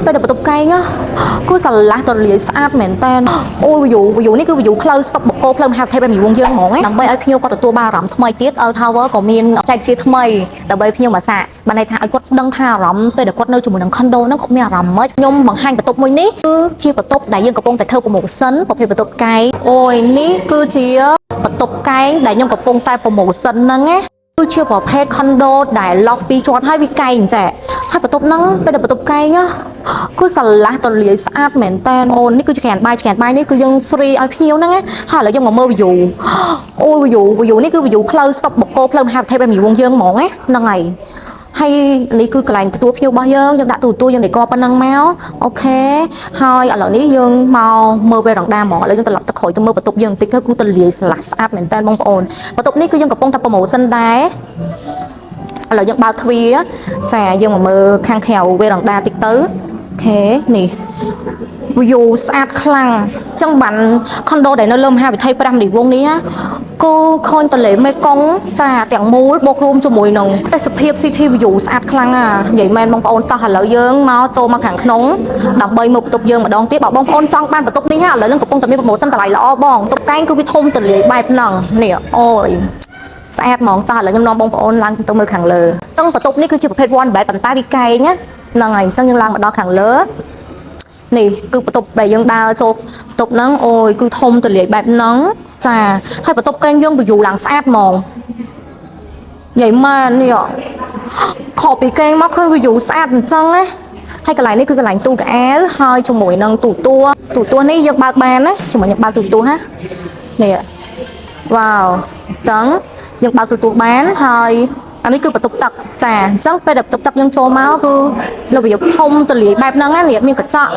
ពេលដែលបន្ទប់កែងណាគឺស្រឡះទលាយស្អាតមែនតើអូយ view view នេះគឺ view ផ្លូវស្តុបបូកគោផ្លូវមហាវិថីព្រះមុនីវង្សយើងហ្មងណាដើម្បីឲ្យភ្ញៀវគាត់ទទួលបានអារម្មណ៍ថ្មីទៀត L Tower ក៏មានចែកជាថ្មីដើម្បីភ្ញៀវមកសាកបានន័យថាឲ្យគាត់ដឹងថាអារម្មណ៍ពេលដែលគាត់នៅជាមួយនឹង condo ហ្នឹងគាត់មានអារម្មណ៍ម៉េចខ្ញុំបង្ហាញបន្ទប់មួយនេះគឺជាបន្ទប់ដែលយើងកំពុងតែធ្វើ promotion ប្រភេទបន្ទប់កែងអូយនេះគឺជាបន្ទប់កែងដែលខ្ញុំកំពុងតែ promotion ហ្នឹងណាគឺជាប្រភេទ condo ដែល loft ពីរជាន់ហើយវាកែងចាហើយបន្ទប់ហ្នឹងពេលដែលបន្ទប់កែងណាគឺស្រឡះទលាយស្អាតមែនតើអូននេះគឺជាក្រានបាយក្រានបាយនេះគឺយើង free ឲ្យភ្ញៀវហ្នឹងណាហើយឥឡូវយើងមកមើល view អូយ view view នេះគឺ view ផ្លូវស្តុបបូកគោផ្លូវមហាវិថីព្រះមុនីវង្សយើងហ្មងណាហ្នឹងហើយហើយនេះគឺកន្លែងទទួលភ្ញៀវរបស់យើងយើងដាក់ទូទទួលយើងដេកប៉ុណ្ណឹងមក OK ហើយឥឡូវនេះយើងមកមើលវេរ៉ង់ដាហ្មងឥឡូវយើងត្រឡប់ទៅក្រោយទៅមើលបន្ទប់យើងបន្តិចទៅគឺទលាយស្រឡះស្អាតមែនតើបងប្អូនបន្ទប់នេះគឺយើងកំពុងតែ promotion ដែរឥឡូវយើងបើកទ្វារចាយើងមកមើលខាងក្រៅវេរ៉ង់ដាតិចទៅ OK នេះ view ស្អាតខ្លាំងអញ្ចឹងបានខុនដូដែលនៅលើមហាវិថីព្រះមុនីវង្សនេះណាគឺឃើញទន្លេមេគង្គចាទាំងមូលបូករួមជាមួយនឹងទេសភាព City View ស្អាតខ្លាំងអានិយាយមែនបងប្អូនតោះឥឡូវយើងមកចូលមកខាងក្នុងដើម្បីមើលបន្ទប់យើងម្ដងទៀតបើបងប្អូនចង់បានបន្ទប់នេះហ่าឥឡូវនឹងកំពុងតែមាន promotion តម្លៃល្អបងបន្ទប់កែងគឺវាធំទលាយបែបហ្នឹងនេះអូយស្អាតហ្មងតោះឥឡូវខ្ញុំនាំបងប្អូនឡើងទៅមើលខាងលើអញ្ចឹងបន្ទប់នេះគឺជាប្រភេទ one bed ប៉ុន្តែវាកែងណាហ្នឹងហើយអញ្ចឹងយើងឡើងមកដល់ខាងលើ នេះគឺបន្ទប់ដែលយើងដើរចូលបន្ទប់ហ្នឹងអូយគឺធំទលាយបែបហ្នឹងចាហើយបន្ទប់កែងយើង view ឡើងស្អាតហ្មងនិយាយមែននេះខកពីកែងមកឃើញ view ស្អាតអញ្ចឹងណាហើយកន្លែងនេះគឺកន្លែងទូកៅអៅហើយជាមួយនឹងទូទួទូទួនេះយើងបើកបានណាជាមួយខ្ញុំបើកទូទួហ่ะនេះវ៉ាវអញ្ចឹងយើងបើកទូទួបានហើយអានេះគឺបន្ទប់ទឹកចាអញ្ចឹងពេលដែលបន្ទប់ទឹកយើងចូលមកគឺរបៀបធំទលាយបែបហ្នឹងណានេះមានកញ្ចក់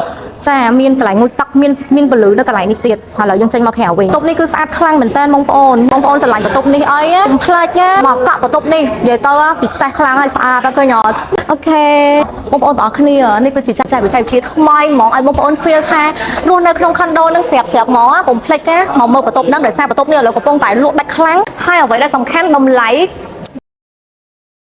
ចាមានកន្លែងងូតទឹកមានមានពន្លឺនៅកន្លែងនេះទៀតឥឡូវយើងចេញមកក្រៅវិញបន្ទប់នេះគឺស្អាតខ្លាំងមែនតើបងប្អូនបងប្អូនស្រឡាញ់បន្ទប់នេះអីកុំភ្លេចណាមកកក់បន្ទប់នេះនិយាយទៅពិសេសខ្លាំងហើយស្អាតឃើញអត់ OK បងប្អូនទាំងអស់គ្នានេះគឺជាចាក់ចែកបច្ចេកវិទ្យាថ្មីហ្មងឲ្យបងប្អូន feel ថារស់នៅក្នុង condo នឹងស្រាប់ស្រាប់ហ្មងកុំភ្លេចណាមកមើលបន្ទប់ហ្នឹងដោយសារបន្ទប់នេះឥឡូវកំពុងតែលក់ដាច់ខ្លាំងហើយអ្វីដែលសំខាន់តម្លៃ